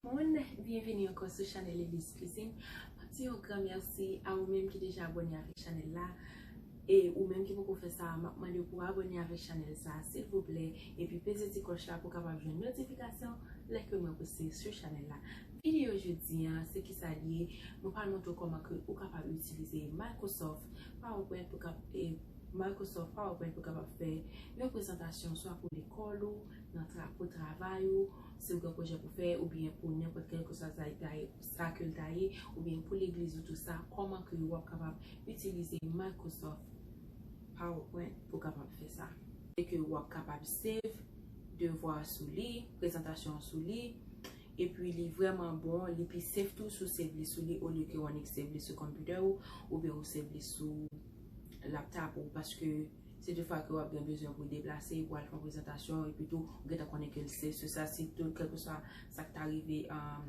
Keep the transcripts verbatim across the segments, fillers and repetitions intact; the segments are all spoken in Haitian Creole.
Moun, byenveni ankò sou chanèl Lilly's Cuisine. M ap di yon gran mèsi a ou menm ki deja abòne avèk chanèl la. E ou menm ki poko fè sa, m ap mande w pou w abòne avèk chanèl sa, silvouplè. Epi peze ti klòch la pou w kapab jwenn notifikasyon lè ke mwen poste sou chanèl la. Videyo jodi a, se kisa l ye? Mwen pral montre w kòman ke ou kapab itilize Microsoft PowerPoint pou kap-, e, Microsoft PowerPoint pou kapab fè yon prezantasyon swa pou lekòl ou, nan tra-, pou travay ou, si w gen pwojè pou fè, oubyen pou nenpòt kèlkeswa sa, sa, sa ke l ta ye, oubyen pou legliz ou tou sa, kòman ke w ap kapab itilize Microsoft PowerPoint pou kapab fè sa. E ke w ap kapab save devwa sou li, prezantasyon sou li, epi li vrèman bon, li pi safe tou si w save li sou li olye ke w annik save li sou konpitè ou, oubyen ou save li sou laptop ou, paske si toutfwa ke w ap gen bezwen pou deplase, pou al fè yon prezantasyon, epi tou, ou gentan konnen ke l save sou sa, si tou, kèlkeswa sa k ta rive, um,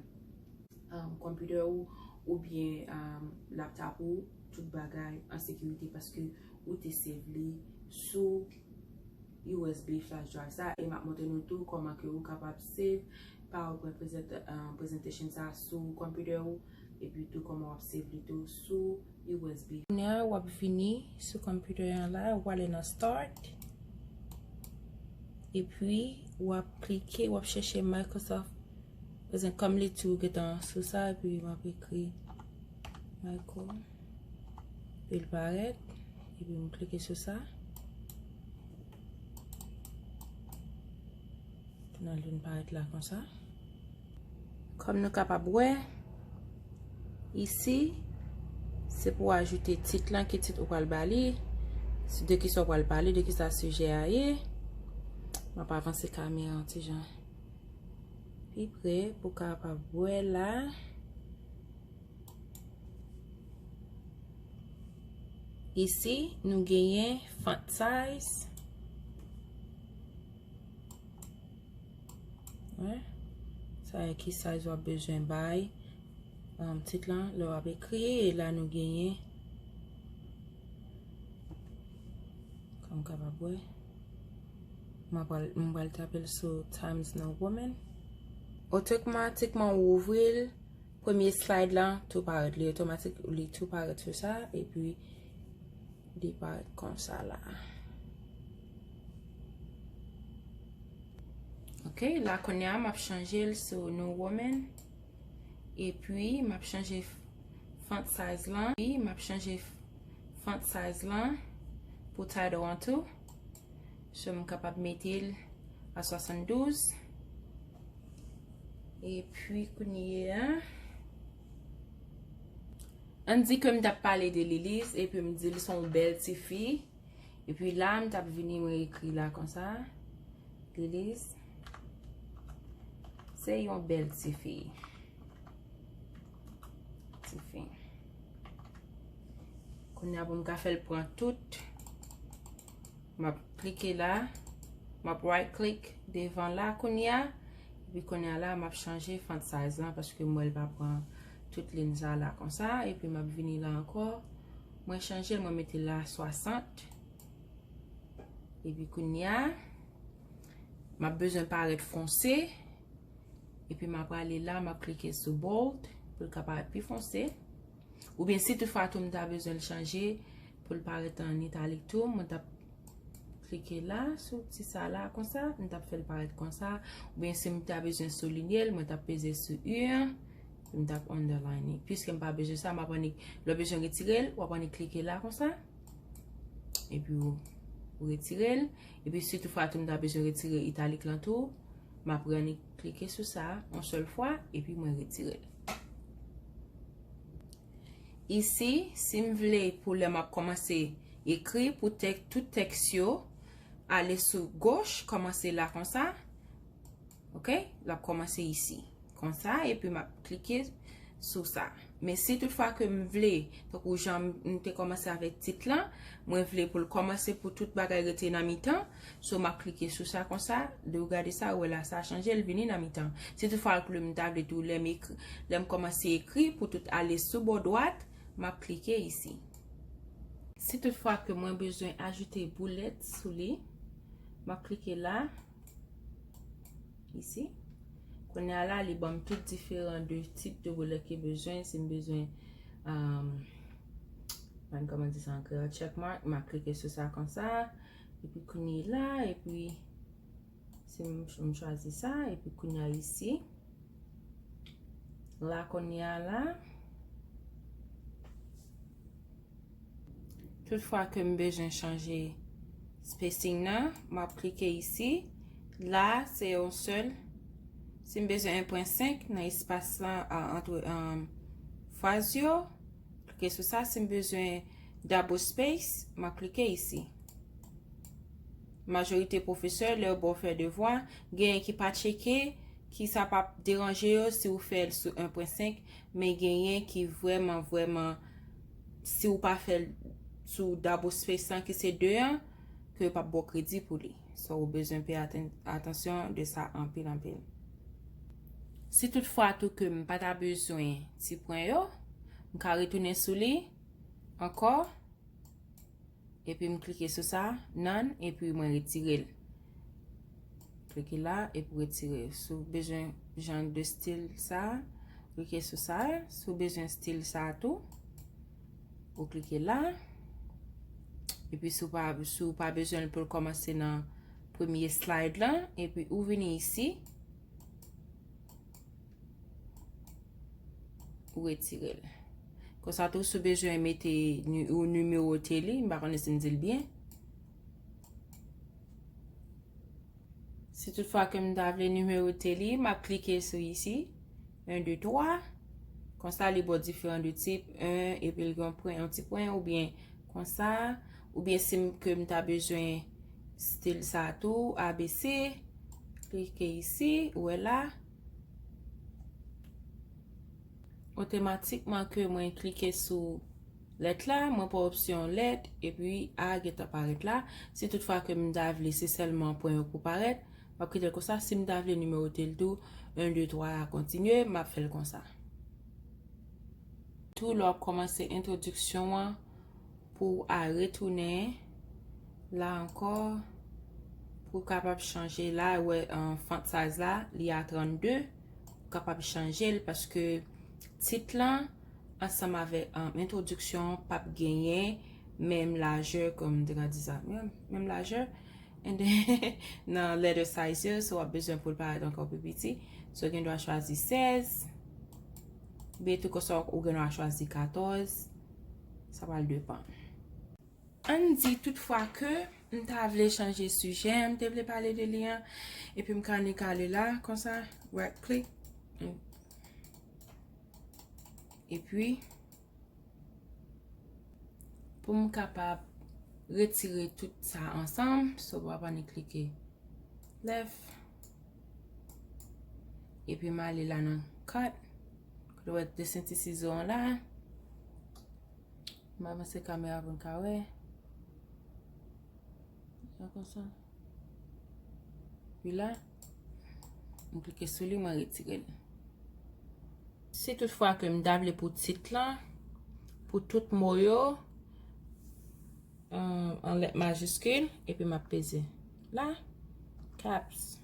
um, konpitè ou, oubyen, um, laptop ou, tout bagay an sekirite, paske ou te save li sou U S B flash drive sa, e m ap montre nou tou kòman ke ou kapab save PowerPoint present-, uh, presentation sa sou konpitè ou, epi tou kòman w ap save li tou sou U S B. Kounye a, w ap vini sou konpitè an la, w ale nan Start. Epi, w ap klike, w ap chèche Microsoft. Prezan kòm li tou gentan sou sa, epi m ap ekri Micro. Epi l parèt. Epi m klike sou sa. Nan li vin parèt la konsa. Kòm nou kapab wè, isi, se pou ajoute tit lan, ki tit ou pral ba li, de kisa ou pral pale, de kisa sijè a ye. M ap avanse kamera yon ti jan pi pre pou w kapab wè la. Isi, nou genyen font size. Wi. Sa e ki size w ap bezwen bay, um, tit lan, lè w ap ekri, e la nou genyen, kòm w kapab wè, m pral, m pral tape l sou Times New Roman. Otomatikman, ou ouvri l, premye slide lan tou parèt, li otomatik, li tou parèt sou sa, epi li parèt konsa la. Ok, la kounye a, m ap chanje l sou New Roman. Epi, m ap chanje f-, font size lan. Epi, m ap chanje f-, font size lan pou title an tou. So, m kapab mete l a swasanndouz. Epi, kounye a, ann di ke m t ap pale de Lilly's, epi m di l se yon bèl ti fi. Epi la, m t ap vini, mwen ekri la konsa. Lilly's se yon bèl ti fi. Ti fi. Kounye a pou m ka fè l pran tout. M ap klike la. M ap right click devan la kounye a. Epi kounye a la, m ap chanje font size lan paske m wè l pa pran tout liy sa la konsa. Epi m ap vini la ankò. Mwen chanje l, mwen mete l a swasant. Epi kounye a, m ap bezwen parèt fonse. Epi m ap prale la, m ap klike sou bold pou l ka parèt pi fonse. Oubyen si toutfwa tou m ta bezwen l chanje pou l parèt an italik tou, mwen t ap klike la sou ti sa la konsa, m t ap fè l parèt konsa. Oubyen si m ta bezwen soulinye l, mwen t ap peze sou U an, m t ap underline li. Piske m pa bezwen sa, m ap annik, lè w bezwen retire l, w ap annik klike la konsa. Epi ou, ou retire l. Epi si toutfwa tou m ta bezwen retire italik lan tou, m ap annik klike sou sa yon sèl fwa, epi mwen retire l. Isi, si m vle pou lè m ap kòmanse ekri, pou tèk-, tout tèks yo ale sou goch, kòmanse la konsa. Ok? L ap kòmanse isi. Konsa, epi m ap klike sou sa. Men si toutfwa ke m vle, tankou jan m te kòmanse avèk tit lan, mwen vle pou l kòmanse pou tout bagay rete nan mitan, so m ap klike sou sa konsa, de ou gade sa, ou wè la sa chanje, l vini nan mitan. Si toutfwa ke m ta vle tou, lè m ekri, lè m kòmanse ekri, pou tout ale sou bò dwat, m ap klike isi. Si toutfwa ke mwen bezwen ajoute boulèt sou li, m ap klike la, isi. Kounye a la, li ban m tout diferan de tip de boulèt ki bezwen. Si m bezwen, um, mwen kòman di sa an kreyòl, check mark, m a klike sou sa konsa. Epi kounye la, epi si m, m chwazi sa, epi kounye a isi. La kounye a la. Tout fwa ke m bezwen chanje spacing nan, m ap klike isi. La, se yon sèl. Si m bezwen en pwen senk nan espas lan, a, antre, um, fraz yo, klike sou sa. Si m bezwen double space, m ap klike isi. Majorite pwofesè, lè yo ba w fè devwa, genyen ki pa tcheke, ki sa p ap deranje yo si w fè l sou en pwen senk, men genyen ki vrèman, vrèman, si w pa fè l sou double space lan ki se de an, ke yo p ap ba w kredi pou li. So, ou bezwen peye aten-, atansyon de sa anpil, anpil. Si tout fwa tou ke m pa ta bezwen ti pwen yo, m ka retounen sou li ankò. Epi m klike sou sa, none, epi mwen retire l. Klike la, epi retire. Si w bezwen jan de stil sa, klike sou sa. Si w bezwen stil sa tou, ou klike la. Epi si w pa, si w pa bezwen l pou l kòmanse nan premye slide lan, epi ou vini isi. Ou retire l. Konsa tou, si w bezwen mete ni-, ou nimewote li, m pa konnen si m di l byen. Si tout fwa ke m ta vle nimewote li, m ap klike sou isi. En, de, twa. Konsa, li ba w diferan de tip. En, epi l gen yon pwen, yon ti pwen, oubyen konsa. Oubyen si m, ke m ta bezwen stil sa tou, A B C. Klike isi, ou wè la. Otomatikman ke mwen klike sou lèt la, mwen pran opsyon lèt, epi A gentan parèt la. Si tout fwa ke m ta vle, se sèlman pwen yo pou parèt, m ap kite l konsa. Si m ta vle nimewote l tou, en, de, twa, kontinye, m ap fè l konsa. Tou, lè w ap kòmanse entwodiksyon an, pou w a retounen la ankò, pou w kapab chanje la, wè, an, font size la, li a trannde, ou kapab chanje l paske tit lan ansanm avèk, an, entwodiksyon an p ap genyen menm lajè, kòm m te ka di sa, menm, menm lajè. And then, nan letter size yo, so w ap bezwen pou l parèt ankò pi piti. So, gen dwa chwazi sèz. Oubyen tou konsa, ou gen dwa chwazi katòz. Sa pral depann. Ann di tout fwa ke m ta vle chanje sijè, m te vle pale de li an, epi m ka nik ale la, konsa, right click. Epi, pou m kapab retire tout sa ansanm, so w ap annik klike left. Epi m ale la nan cut. Kote w wè de senti sizo an la. M avanse kamera pou n ka wè. Jan konsa. Pi la, m klike sou li, mwen retire l. Si tout fwa ke m ta vle pou tit lan, pou tout mo yo, an, an lèt majiskil, epi m ap peze la, caps.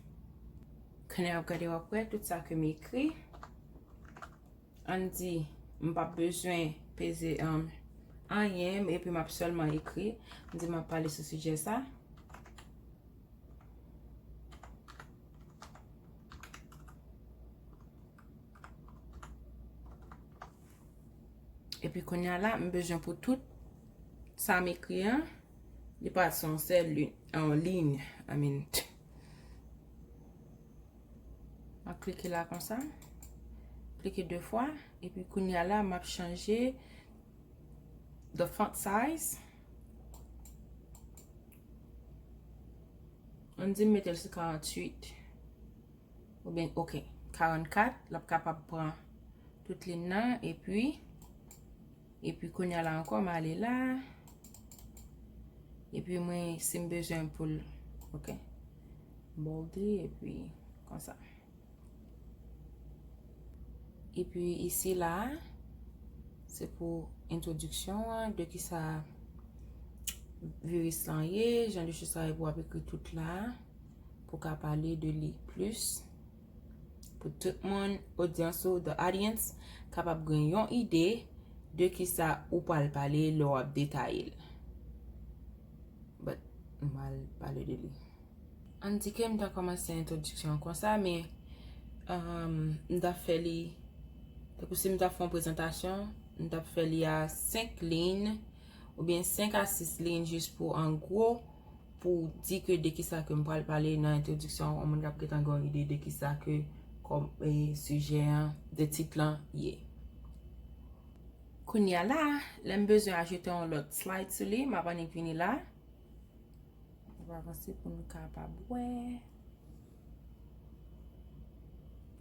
Kounye a w ap gade, w ap wè tout sa ke m ekri. Ann di, m p ap bezwen peze, um, anyen, epi m ap sèlman ekri. M di m ap pale sou sijè sa. Epi kounye a la, m bezwen pou tout sa m ekri an, li pa sou yon sèl li-, yon liy, I mean. M ap klike la konsa. Klike de fwa. Epi kounye a la, m ap chanje the font size. Ann di m mete l sou karanntuit. Oubyen, ok, karannkat, l ap kapab pran tout liy nan, epi, epi kounye a la ankò, m ale la, epi mwen, si m bezwen pou l, ok, bold li, epi konsa. Epi isi la, se pou entwodiksyon an, de kisa viris lan ye, jan de choz sa ye pou w ap ekri tout la, pou w ka pale de li plis, Pou tout moun, odyans ou, the audience, kapab gen yon ide de kisa ou pral pale lè w ap detaye l. But, m pral pale de li. Ann di ke m ta kòmanse entwodiksyon an konsa, men, um, m ta fè li, tankou si m ta fè yon prezantasyon, m ta fè li a senk liy, oubyen senk a sis liy, jis pou, an gwo, pou di ke de kisa ke m pral pale nan entwodiksyon an, yon moun k ap gentan gen yon ide de kisa ke kòm, e, sijè an, de tit lan ye. Kounye a la, lè m bezwen ajoute yon lòt slide sou li, m ap annik vini la. M ap avanse pou nou kapab wè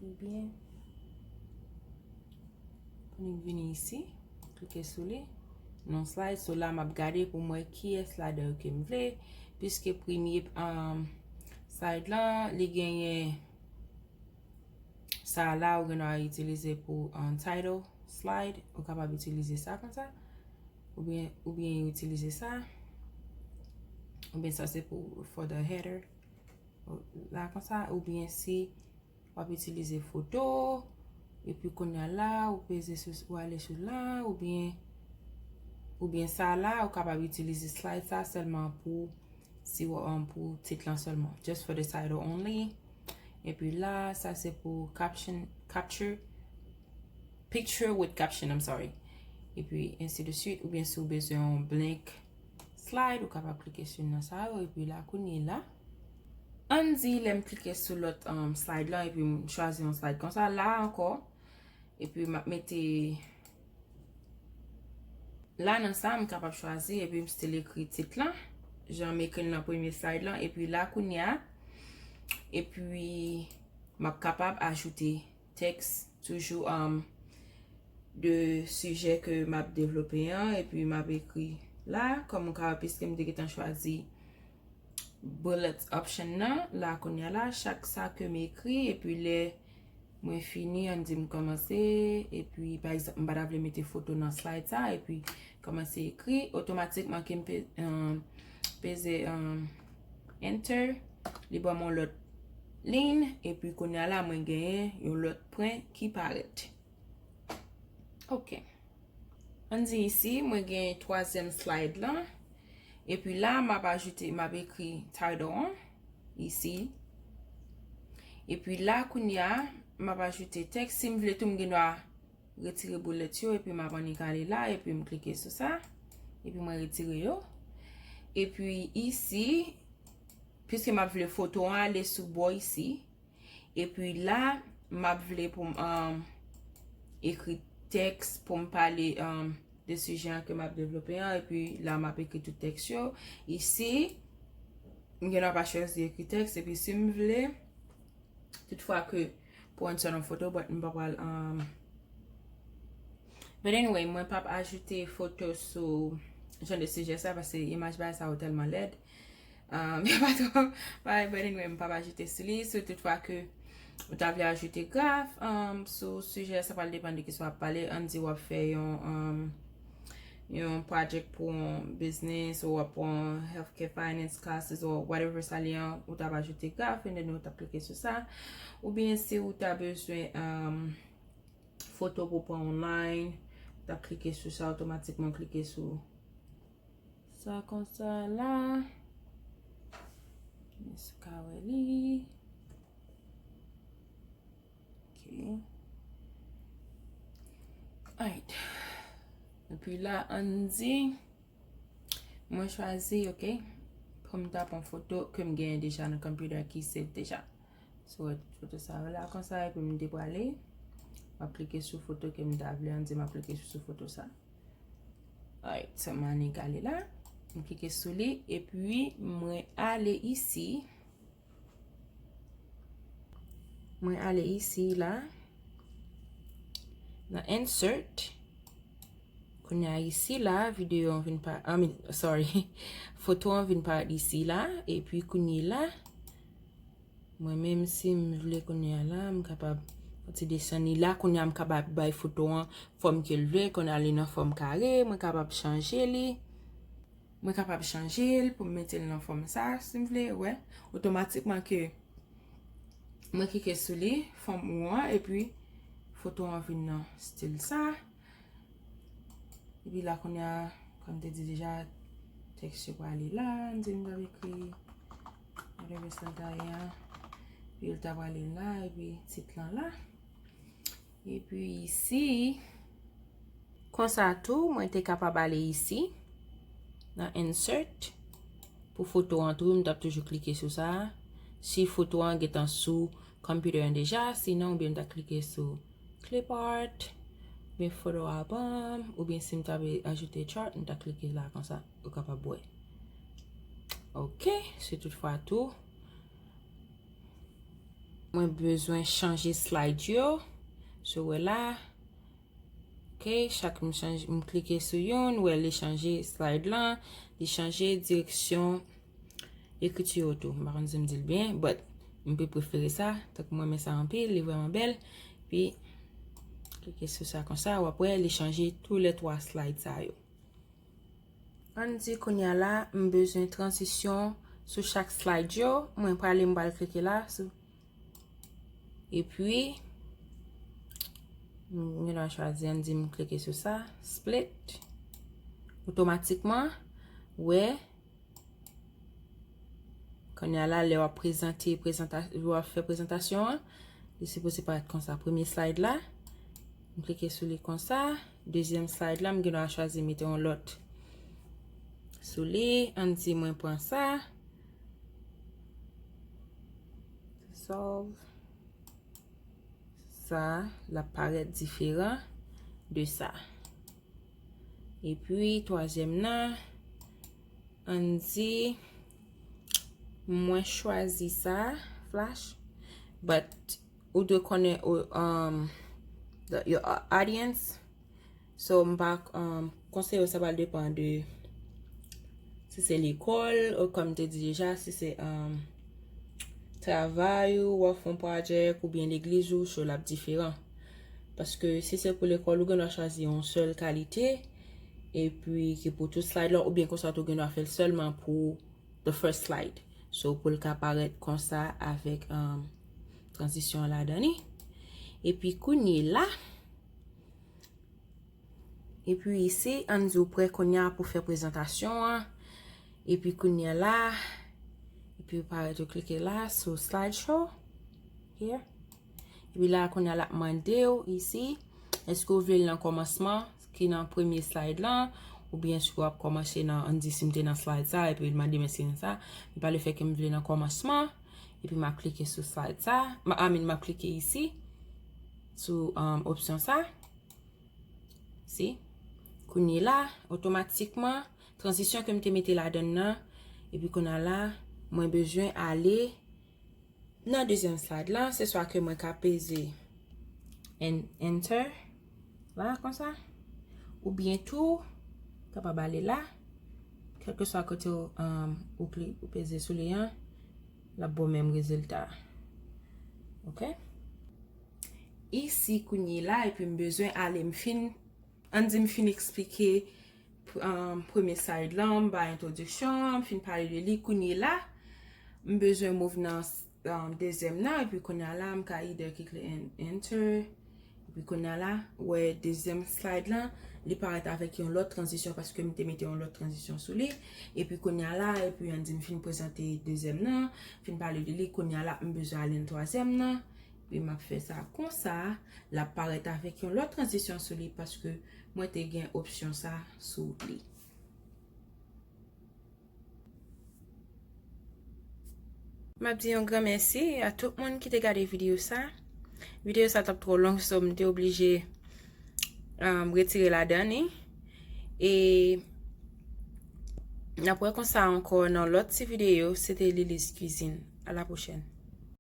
pi byen. Pou nou vini isi, klike sou li. Non slide, so la m ap gade pou m wè kiyès ladan yo ke m vle. Piske premye, um, slide lan, li genyen sa la, ou gen dwa itilize pou, um, title slide. Ou kapab itilize sa konsa. Oubyen, oubyen itilize sa. Oubyen sa se pou for the header. La konsa, oubyen si w ap itilize foto, epi kounye a la, ou peze sou, ou ale sou la, oubyen, oubyen sa la, ou kapab itilize slide sa sèlman pou, si w, um, pou tit lan sèlman. Just for the title only. Epi la, sa se pou caption, capture, picture with caption, I'm sorry. Epi, ensi de suite, oubyen si w bezwen yon blank slide, ou kapab klike sou nan sa yo, epi la, kounye la, ann di, lè m klike sou lòt, um, slide lan, epi m chwazi yon slide konsa, la ankò, epi m ap mete, la nan sa, m kapab chwazi, epi m still ekri tit lan, jan m ekri l nan premye slide lan, epi la, kounye a, epi m ap kapab ajoute tèks, toujou, um, de sijè ke m ap devlope an, epi m ap ekri la, kòm ou ka wè, piske m te gentan chwazi bullet option nan, la kounye a la, chak sa ke m ekri, epi lè mwen fini, ann di m kòmanse, epi pa egzanp, m pa ta vle mete foto nan slide sa, epi kòmanse ekri, otomatikman ke m pe-, um, peze, um, enter, li ban m yon lòt liy, epi kounye a la, mwen genyen yon lòt pwen ki parèt. Ok. Ann di isi, mwen gen twazyèm slide lan. Epi la, m ap ajoute, m ap ekri title an, isi. Epi la, kounye a, m ap ajoute tèks. Si m vle tou, m gen dwa retire bullet yo, epi m ap annik ale la, epi m klike sou sa. Epi mwen retire yo. Epi isi, piske m ap vle foto an ale sou bò isi, epi la, m ap vle pou m, um, ekri tèks pou m pale, um, de sijè an ke m ap devlope an, epi la, m ap ekri tout tèks yo. Isi, m gen dwa pa chwazi ekri tèks, epi si m vle, toutfwa ke pou answer yon foto, but m pa pral, um, but anyway, mwen p ap ajoute foto sou jan de sijè sa, paske imaj bagay sa yo tèlman lèd. Um, yo pa twò parèt, but anyway, m p ap ajoute sou li. Si toutfwa ke ou ta vle ajoute graf, um, sou sijè, sa pral depann de kisa w ap pale. Ann di w ap fè yon, um, yon project pou yon business, ou w ap pran healthcare finance classes, ou whatever sa li an, ou t ap ajoute graf, and then ou t ap klike sou sa. Oubyen si ou ta bezwen, um, foto pou pran online, ou t ap klike sou sa, otomatikman klike sou sa konsa la. Mwen ka wè li. Ok. Alright. Epi la, ann di, mwen chwazi, ok, pou m ta pran foto ke m genyen deja nan computer ki save deja. So, foto sa yo la konsa, epi m te prale. M ap klike sou foto ke m ta vle, ann di m ap klike sou, sou foto sa. Alright, so m annik ale la. M klike sou li, epi mwen ale isi. Mwen ale isi la. Nan insert. Kounye a isi la, videyo an vin pa, I mean, sorry. Foto an vin parèt isi la, epi kounye la, mwen menm si m vle kounye a la, m kapab fè ti desann li la, kounye a m kapab bay foto an fòm ke l vle, kounye a li nan fòm kare, mwen kapab chanje li. Mwen kapab chanje l pou m mete l nan fòm sa, si m vle, wè. Otomatikman ke Mwen klike sou li, fòm ou an, epi foto an vin nan stil sa. Epi la kounye a, kòm te di deja, tèks yo prale la, m di m t ap ekri whatever sa l ta ye a. Epi l ta prale la, epi tit lan la. Epi isi, konsa tou, mwen te kapab ale isi, nan insert, pou foto an tou, m t ap toujou klike sou sa. Si foto an gentan sou computer an deja, sinon, oubyen m ta klike sou clip art, oubyen photo album, oubyen si m ta vle ajoute chart, m ta klike la konsa, ou kapab wè. Ok, si toutfwa tou, mwen bezwen chanje slide yo. So, wè la, ok, chak m chanje, m klike sou youn, wè li chanje slide lan, li chanje direksyon ekriti yo tou. M pa konn si m di l byen, but m pe prefere sa, tankou mwen renmen sa anpil, li vrèman bèl. Epi, klike sou sa konsa, w ap wè li chanje tou lè twa slide sa yo. Ann di kounye a la, m bezwen tranzisyon sou chak slide yo. Mwen prale, m pral klike la, sou. Epi, m gen dwa chwazi, ann di m klike sou sa, split. Otomatikman, wè, kounye a la, lè w ap prezante, prezanta-, lè w ap fè prezantasyon an, li sipoze parèt konsa. Premye slide la, m klike sou li konsa. Dezyèm slide la, m gen dwa chwazi mete yon lòt sou li. Ann di mwen pran sa. Solve. Sa, l ap parèt diferan de sa. Epi, twazyèm nan, ann di, mwen chwazi sa, flash, but ou dwe konnen, ou, um, the, your a-, audience. So, m pa, um, konseye w, sa pral depan de si se lekòl, ou kòm m te di deja, si se, um, travay ou, w ap fè yon pwojè, oubyen legliz ou, so l ap diferan. Paske si se pou lekòl, ou gen dwa chwazi yon sèl kalite, epi ki pou tout slide la, oubyen konsa tou gen dwa fè l sèlman pou the first slide. So, pou l ka parèt konsa avèk, um, tranzisyon ladan li. Epi kounye la, epi isi, ann di w prè kounye a pou fè prezantasyon an. Epi kounye a la, epi w parèt ou klike la sou slide show. Here. Epi la, kounye a l ap mande w isi, èske w vle l nan kòmansman, ki nan premye slide lan, oubyen si w ap kòmanse nan, ann di si m te nan slide sa, epi l mande m èske nan sa, men pa lefètke m vle nan kòmansman, epi m ap klike sou slide sa, m, I mean, m ap klike isi, sou, um, opsyon sa. Si. Kounye la, otomatikman, tranzisyon ke m te mete ladan l nan, epi kounye a la, mwen bezwen ale nan dezyèm slide lan, se swa ke mwen ka peze en-, enter, la, konsa, oubyen tou, kapab ale la, kèlkeswa kote w, um, ou kli-, ou peze sou li an, l ap ba w menm rezilta. Ok? Isi, kounye la, epi m bezwen ale, m fin, ann di m fin eksplike, um, premye slide lan, m bay entwodiksyon, m fin pale de li, kounye la, m bezwen move nan, um, dezyèm nan, epi kounye a la, m ka either klik en-, enter, epi kounye a la, wè dezyèm slide lan, li parèt avèk yon lòt tranzisyon paske m te mete yon lòt tranzisyon sou li, epi kounye a la, epi ann di m fin prezante dezyèm nan, fin pale de li, kounye a la, m bezwen ale nan twazyèm nan, epi m ap fè sa konsa, l ap parèt avèk yon lòt tranzisyon sou li paske mwen te gen opsyon sa sou li. M ap di yon gran mèsi a tout moun ki te gade videyo sa. Videyo sa t ap twò long, so m te oblije, um, retire ladan li. E n ap wè konsa ankò nan lòt ti videyo. Se te Lily's Cuisine. A la pwochèn.